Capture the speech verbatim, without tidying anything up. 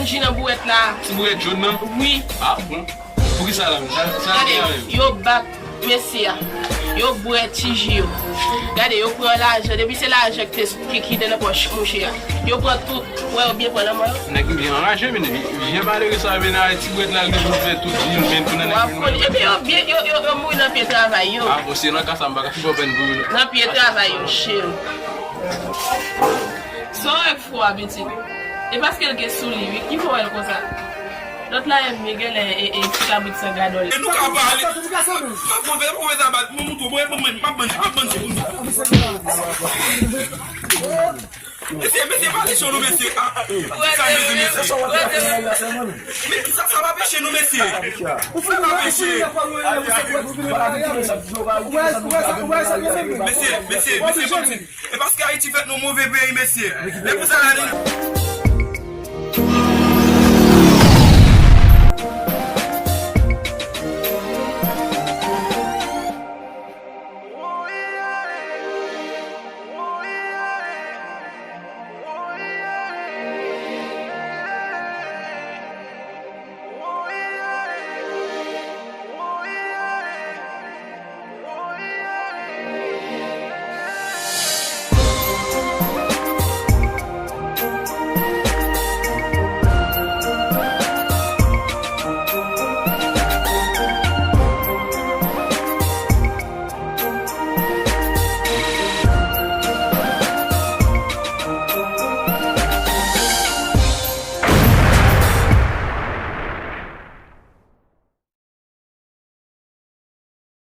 Ji nan bouwèt la. Ti bouwèt jòn nan? Wi. Ah, bon. Poukisa la menm? Sa, sa Gade, gen la menm? Yo bak mesye a. Yo bwè ti ji yo. Gade, yo pran lajan. Depi se lajan ki te, ki, ki te nan pòch mouche a. Yo pran tout. Wè, yo byen pran nan men yo. Nèg byen anraje, men vye malere sa vin a ti bouwèt la, li vin fè tout vil, men tounen nèg. Epi yo byen, yo, yo, yo mouri nan pye travay yo. Ah, bon, se nan ka sa, m pa ka fè pèn pou yo. Nan pye travay yo, cheri. Sa w wè k fò a, pitit? E paske l gen sou li, wi, ki fè w wè l konsa. Lòt la, e, e genlè, e, e, ti kabrit san gadòl. E nou ka pale. Mwen, mwen, mwen, mwen, mwen, mwen, mwen, mwen, mwen, Mesye, mesye, pa lèche nou, mesye. Ah, ah, sa, mesye, mesye. Men sa, sa pa peche nou, mesye. Sa pa peche. Mesye, mesye, mesye, bon, e paske Ayiti fèt nou move peyi, mesye. Lè konsa la, li